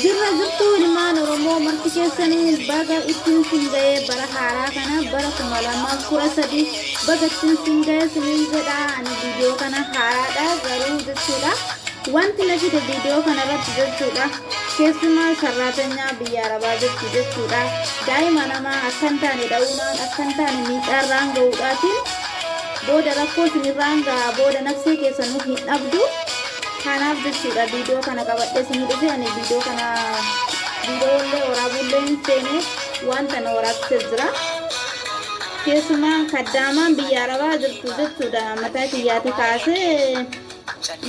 Jirra jirtuu ilmaan Oromoo marti keessanuu baga ittiin sin ga'ee bara haaraa kana bara 2013 baga ittiin sin ga'ee sinin jedha. Ani viidiyoo kana haaraadha garuu jechuudha. Wanti na fide viidiyoo kana irratti jechuudha. Keessumaa sarraatanyaa biyya arabaa jirtu jechuudha. Daa'ima namaa akka hin taane dha'uudhaan akka hin taane miidhaarraan ga'uudhaatiin booda rakkoo isinirraan ga'a, booda nafsee keessanuu hin dhabdu. Kanaaf jechuudha viidiyoo kana qabadhee isinii dhufe. Ani viidiyoo kana viidiyoollee waraabuullee hin seene, wanta na waraabsisee jira. Keessumaa kaddaamaan biyya arabaa jirtu jechuudha, mataa kiyyaati kaasee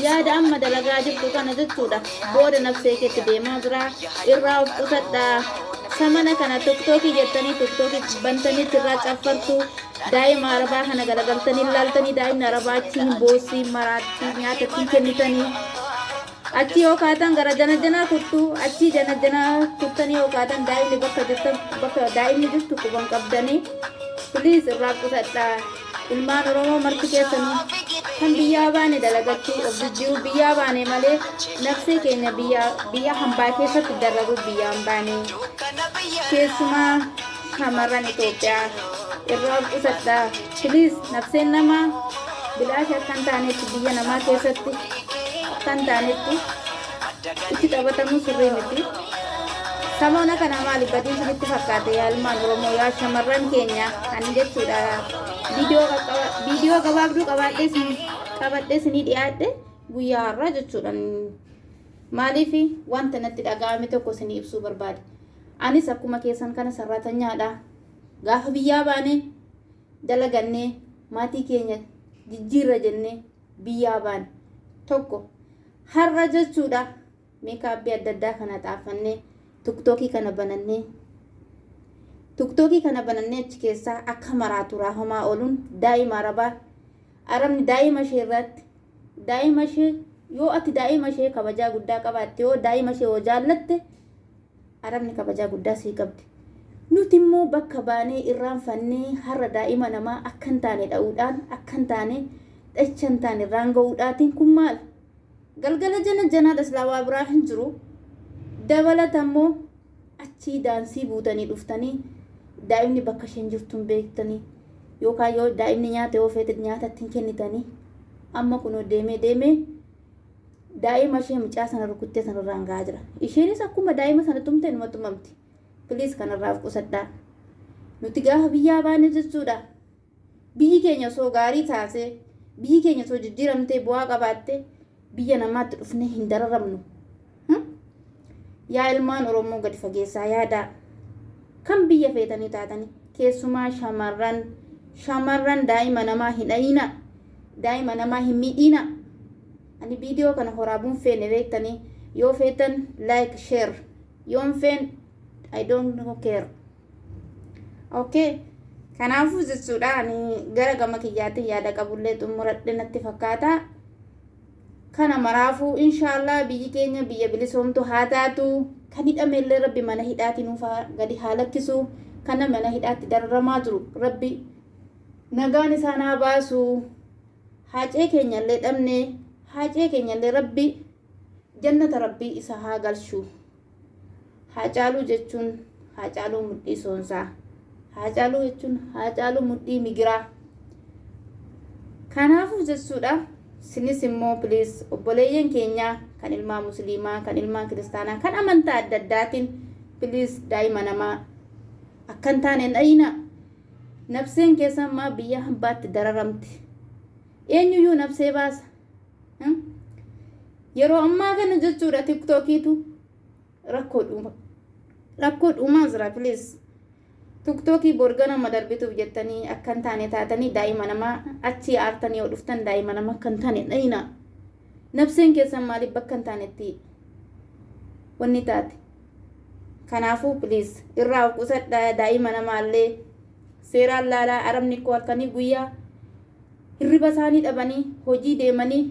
yaada amma dalagaa jirtu kana jechuudha booda nafsee keetti deemaa jira, irraa of qusadha. Samana kana tiktookii jettanii tiktookii bantanii irraa caffartu, daa'ima arabaa kana galagaltanii ilaaltanii, daa'imni arabaa achi hin boossi, maraatti, nyaata ittiin kennitanii achi yoo kaatan gara jana janaa kuttu, achi jana janaa kuttanii yoo kaatan daa'imni bakka jirtan, bakka daa'imni jirtu quban qabdanii. Please irraa qusadha. Ilmaan Oromoo marti keessanuu kan biyyaa baane dalagachuu of jijjiiruu biyyaa baane malee nafsee keenya biyya hambaa keessatti dararuu biyyaa hin baane. Keessumaa shamarran Itoophiyaa irraa of qusadha. Please, nafseen namaa bilaasha akka hin taanetti, biyya namaa keessatti akka hin taanetti itti taphatamuu sirrii miti. Samoona kana maali badiin isinitti fakkaate, yaa ilmaan Oromoo, yaa shamarran keenya? Ani jechuudha viidiyoo gabaabduu qabaadhee isin qabadhee isinii dhiyaadhe guyyaa har'aa jechuudha. Maaliif wanta natti dhaga'ame tokko isinii ibsuu barbaade. Anis akkuma keessan kana sarraatanyaadha. Gaafa biyyaa baane dalagannee maatii keenya jijjiirra jennee biyyaa baane tokko har'a jechuudha makeup adda addaa kana xaafannee tiktookii kana banannee achi keessaa akka maraatu raafamaa ooluun, daa'ima arabaa, arabni daa'ima ishee irratti, daa'ima ishee yoo ati daa'ima ishee kabajaa guddaa qabaatte, yoo daa'ima ishee yoo jaallatte, arabni kabajaa guddaa sii qabdi. Nuti immoo bakka baanee irraanfannee har'a daa'ima namaa akka hin taane dha'uudhaan, akka hin taane dhacha hin taane irraan ga'uudhaatiin kun maal? Galgala jana janaadha silaa waa biraa hin jiru. Dabalata immoo achii daansii buutanii dhuftanii daa'imni bakka isheen jirtu hin beektanii, yookaan yoo daa'imni nyaata yoo feete nyaata ittiin kennitanii, amma kunoo deemee deemee daa'ima ishee mucaa sana rukuttee sanarraan gahaa jira. Isheenis akkuma daa'ima sana tumte numa tumamti. Please, kanarraa of qusadhaa. Nuti gaafa biyyaa baane jechuudha. Biyyi keenya osoo gaarii taate, biyyi keenya osoo jijjiiramtee bu'aa qabaatte, biyya namaatti dhufnee hin dararamnu. Yaa ilmaan Oromoo, gadi fageessaa yaadaa. Kan biyya feetanii taatanii, keessumaa shamarran, shamarran daa'ima namaa hin dhayina. Daa'ima namaa hin miidhina. Ani viidiyoo kana horaabuun feene beektanii, yoo feetan like, share, yoon feen I don't care. Okay. Kanaafuu jechuudha ani gara gama kiyyaatiin yaada qabullee xumuradhe natti fakkaata. Kana maraafuu inshaallah biyyi keenya biyya bilisoomtu haa taatu. Kan hidhamellee Rabbi mana hidhaati nuuf gadi haa lakkisu. Kana mana hidhaatti dararamaa jiru Rabbi nagaan isaan haa baasu. Haacee keenyallee dhabne, haacee keenyallee Rabbi jannata Rabbii isa haa galchu. Haacaaluu jechuun Haacaaluu mudhii soonsaa. Haacaaluu jechuun Haacaaluu mudhii migiraa. Kanaafuu jechuudha sinis immoo please obboleeyyan keenya kan ilmaan musliimaa, kan ilmaan kiristaanaa, kan amantaa adda addaatiin, please daa'ima namaa akka hin taane hin dhayina. Nafseen keessan maa biyya hambaatti dararamti? Eenyuyyuu nafsee baasa? Yeroo ammaa kana jechuudha tiktookiitu rakkoo dhuuma. Rakkoo dhuumaa jira, please. Tiktookii borga nama darbituuf jettanii akka hin taane taatanii daa'ima namaa achii aartanii yoo dhuftan daa'ima nama akka hin taane dhayina. Nafseen keessan maaliif bakka hin taanetti wanni taate? Kanaafuu please irraa of qusadhaa, daa'ima namaallee seeraan laalaa. Arabni koo halkanii guyyaa hirriba isaanii dhabanii hojii deemanii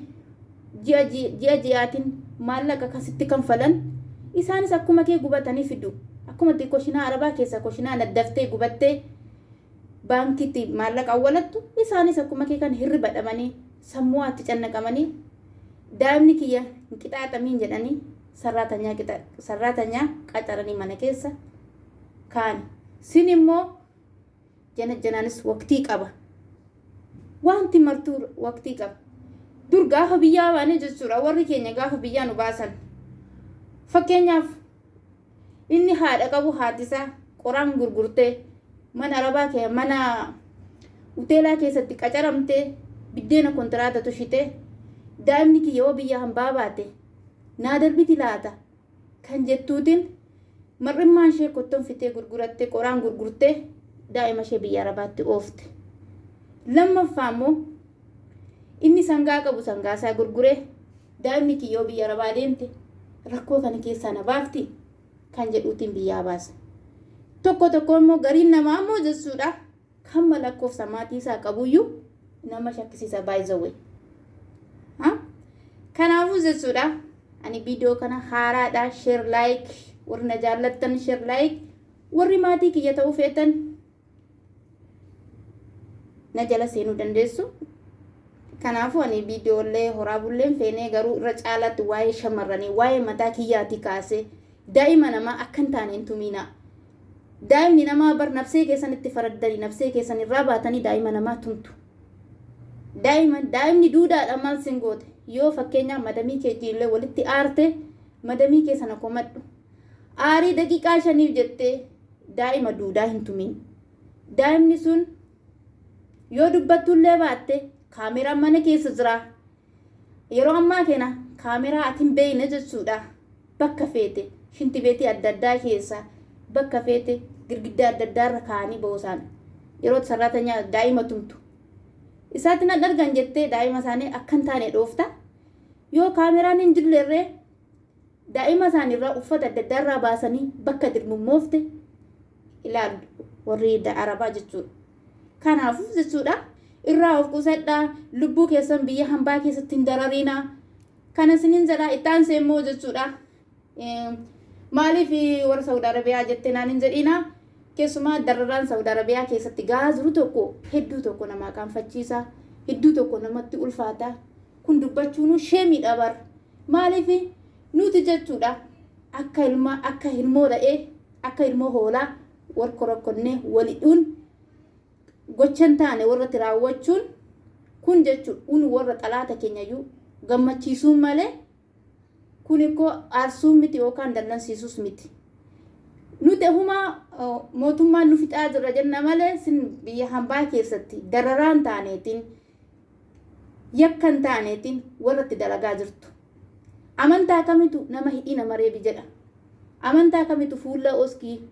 ji'a ji'a ji'aatiin maallaqa akkasitti kanfalan, isaanis akkuma kee gubatanii fidu. Akkuma itti koshinaa arabaa keessa koshinaa naddaftee gubattee Baankiitti maallaqa awwalattu, isaanis akkuma kee kan hirriba dhabanii sammuu itti cannaqamanii, daa'imni kiyya hin qixaaxamiin jedhanii sarraatanyaa qacaranii mana keessa kaani. Sin immoo jana janaanis waqtii qaba. Wanti martuu waqtii qaba. Dur gaafa biyyaa baane jechuudha, warri keenya gaafa biyyaa nu baasan. Fakkeenyaaf, inni haadha qabu, haati isaa qoraan gurgurtee mana arabaa kee mana hoteelaa keessatti qacaramtee biddeena kontiraata tushitee, daa'imni kiyya yoo biyya hambaa baate naa darbiti laata kan jettuutiin, mar'immaan ishee kottonfitee gurgurattee, qoraan gurgurtee daa'ima ishee biyya arabaatti oofte. Lammaffaa immoo inni sangaa qabu sangaa isaa gurguree, daa'imni kiyya yoo biyya arabaa deemte rakkoo kana keessaa na baafti kan jedhuutiin biyyaa baasa. Tokko tokko immoo, gariin namaa immoo jechuudha, kan lakkoofsa maatii isaa qabuyyuu nama shakkisiisa, by the way. Kanaafuu jechuudha, ani viidiyoo kana haaraadha, share, like, warri na jaallattan share, like, warri maatii kiyya ta'uu feetan na jala seenuu dandeessu. Kanaafuu ani viidiyoolee horaa bulleen feenee, garuu irra caalaatti waa'ee shamarranii, waa'ee mataa kiyyaati kaasee, daa'ima namaa akka hin taane hin tuminaa. Daa'imni namaa bar nafsee keessan itti faraddanii, nafsee keessan irraa baatanii daa'ima namaa tumtu. Daa'imni duudaadha, maal sin goote? Yoo fakkeenyaaf madamii kee illee walitti aarte, madamii kee sana komadhu. Aarii daqiiqaa 5f jettee daa'ima duudaa hin tumin. Daa'imni sun yoo dubbattullee baatte kaameraan mana keessa jira. Yeroo ammaa kana kaameraa ati hin beekne jechuudha. Bakka feete shinti beetii adda addaa keessa, bakka feete girgiddaa adda addaa irra kaa'anii ba'u. Yeroo sarraatanyaa daa'ima tumtu. Isaatti nan argan jettee daa'ima isaanii akka hin taane dhoofta. Yoo kaameraan hin jirrellee daa'ima isaaniirraa uffata adda addaa irraa baasanii bakka dirmummoofte ilaalu warri arabaa jechuudha. Kanaafuu jechuudha, irraa of qusadhaa, lubbuu keessan biyya hambaa keessatti hin darariinaa. Kana isiniin jedhaa. Itti aansee immoo jechuudha, maaliif warra Saudi Arabiyaa jettee naan hin jedhiinaa. Keessumaa dararaan Saudi Arabiyaa keessatti gahaa jiru tokko hedduu tokko nama qaanfachiisa, hedduu tokko namatti ulfaata. Kun dubbachuun sheemiidha bar. Maaliif nuti jechuudha akka ilma, akka ilmoo re'ee, akka ilmoo hoolaa warra rakkonnee walidhuun gochan taane warratti raawwachuun kun jechuun un warra xalaata keenyayyuu gammachiisuun malee, kun ikkoo aarsuu miti yookaan dallansiisuus miti. Nuti humaa mootummaan nu fixaa jirra jenna malee, sin biyya hambaa keessatti dararaan taaneetiin, yakkan taaneetiin warratti dalagaa jirtu. Amantaa kamitu nama hidhii nama reebi jedha? Amantaa kamitu fuula oskii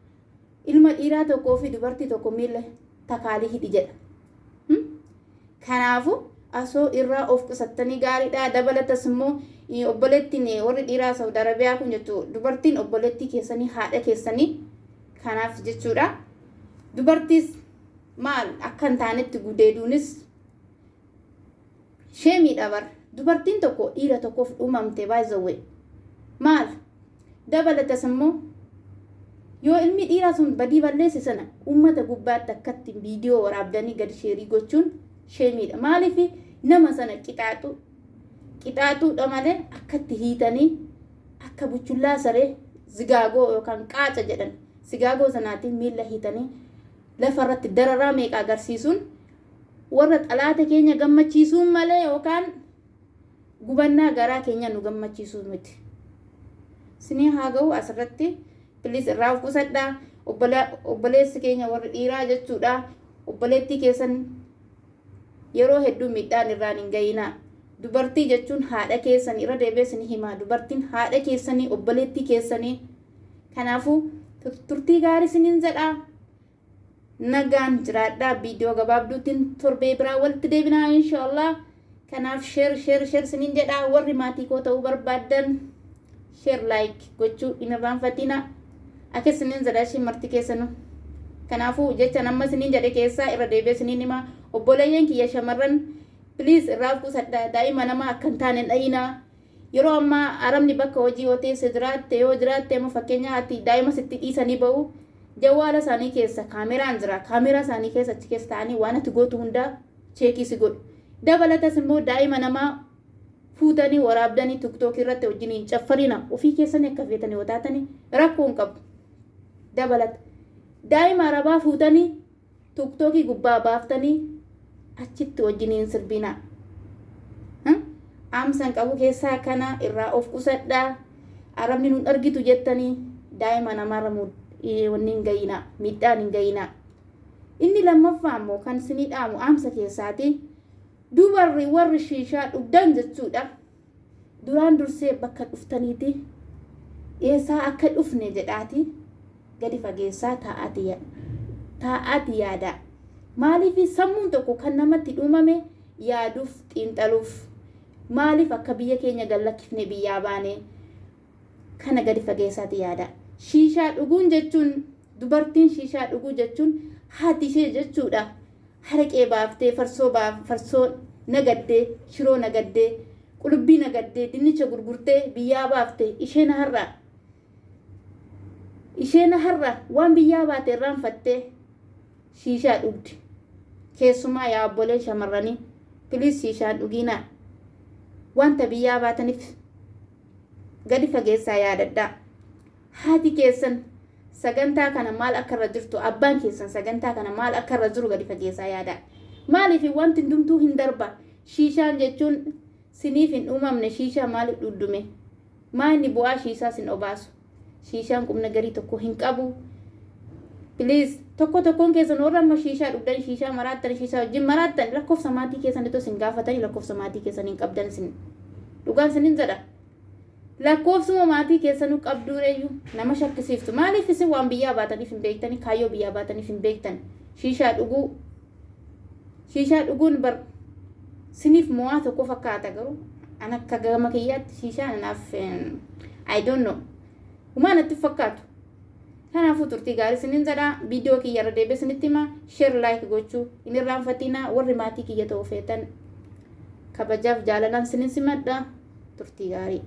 ilma dhiiraa tokkoo fi dubartii tokko miila takaalii hidhi jedha? Kanaafuu asoo irraa of qusattanii gaariidha. Dabalatas immoo obboleettiin warri dhiiraa Saudi Arabiyaa kun jechuudha, dubartiin obboleettii keessanii, haadha keessanii. Kanaaf jechuudha, dubartiis maal akka hin taanetti gudeeduunis sheemiidha bar. Dubartiin tokko dhiira tokkoof uumamte, by the way. Maal dabalatas immoo yoo ilmi dhiiraa sun badii balleesse sana uummata gubbaatti akkatti viidiyoo waraabdanii gadi share gochuun sheemiidha. Maaliif nama sana qixaaxu qixaaxuudha malee akkatti hiitanii akka buchullaa saree zigaagoo yookaan qaaca jedhan sigaagoo sanaatiin miila hiitanii lafarratti dararaa meeqa agarsiisuun warra xalaata keenya gammachiisuun malee yookaan gubannaa garaa keenya nu gammachiisuu miti. Sinii haa ga'u asirratti. Please irraa of qusadhaa. Obboleessi keenya warri dhiiraa jechuudha, obboleettii keessan yeroo hedduu miidhaan irraan hin ga'inaa. Dubartii jechuun haadha keessanii, irra deebi'ee isin himaa, dubartiin haadha keessanii, obboleettii keessanii. Kanaafuu turtii gaarii isiniin jedhaa. Nagaan jiraadhaa. Viidiyoo gabaabduutiin torbee biraa walitti deebinaa, inshaallah. Kanaaf share, share, share isiniin jedhaa. Warri maatii koo ta'uu barbaaddan share, like gochuu hin irraanfatina. Akka isiniin jedha isheen marti keessanuu. Kanaafuu jecha nama isiniin jedhe keessaa irra deebi'ee isiniin hima, obboleeyyan kiyya shamarran, please irraa of qusadhaa, daa'ima namaa akka hin taane dhayinaa. Yeroo ammaa arabni bakka hojii yoo teesse jiraatte, yoo jiraatte amma fakkeenyaa ati daa'ima sitti dhiisanii ba'u. Jawwaala isaanii keessa kaameraan jira. Kaameraa isaanii keessa achi keessa taa'anii waan ati gootu hundaa check si godhu. Dabalatas immoo daa'ima namaa fuutanii waraabdanii TikTok irratti wajjin hin caffarina. Ofii keessanii akka feetanii yoo taatanii rakkoo hin qabu. Dabalata. Daa'ima arabaa fuutanii TikTokii gubbaa baaftanii achitti wajjin hin sirbinaa. Amsan qabu keessaa kana irraa of qusadhaa. Arabni nun argitu jettanii daa'ima namaarra wanni hin gayinaa, miidhaan hin gayinaa. Inni lammaffaa immoo kan isinii dhaamu amsa keessaati. Dubarri warri shiishaa dhugdan jechuudha. Duraan dursee bakka dhuftaniiti eessaa akka dhufne jedhaati gadi fageessaa taa'aati yaadaa. Maaliif sammuun tokko kan namatti uumame yaaduuf, xiinxaluuf, maaliif akka biyya keenya gallakkifne biyyaa baane kana gadi fageessaati yaada. Shiishaa dhuguun jechuun, dubartiin shiishaa dhuguu jechuun haati ishee jechuudha. Haraqee baaftee, farsoo farsoo nagaddee, shiroo nagaddee, qulubbii nagaddee, dinnicha gurgurtee biyyaa baaftee isheen har'a. Isheen har'a waan biyyaa baate irraanfattee shiishaa dhugdi. Keessumaa yaa obboleen shamarranii, please, shiishaan dhugiinaa. Wanta biyyaa baataniif gadi fageessaa yaadadhaa. Haati keessan sagantaa kana maal akka irra jirtu, abbaan keessan sagantaa kana maal akka irra jiru gadi fageessaa yaadaa. Maaliif wanti hundumtuu hin darba. Shiishaan jechuun siniif hin uumamne. Shiishaa maaliif dhudhume? Maa inni bu'aa shiishaa sin obaasu? Shiishaan qubna garii tokko hin qabu. Please, tokko tokkoon keessan warra amma shiishaa dhugdan, shiishaa maraattan, shiishaa wajjin maraattan, lakkoofsa maatii keessan itoo sin gaafatanii lakkoofsa maatii keessan hin qabdan sin. Dhugaan sinin jedha. Lakkoofsuma maatii keessanuu qabduureyyuu nama shakkisiiftu. Maaliif isin waan biyyaa baataniif hin beektani, kaayyoo biyyaa baataniif hin beektan. Shiishaa dhuguu. Shiishaa dhuguun bar siniif mo'aa tokko fakkaata, garuu an akka gama kiyyaatti shiishaan anaaf, I don't know. Humaa natti fakkaatu. Kanaafuu turtii gaarii isinin jedha. Viidiyoo kiyya irra deebi'ee isinitti hima. Share, like gochuu hin irraanfatinaa. Warri maatii kiyya ta'uu feetan kabajaaf jaalalaan isinin simadha. Turtii gaarii.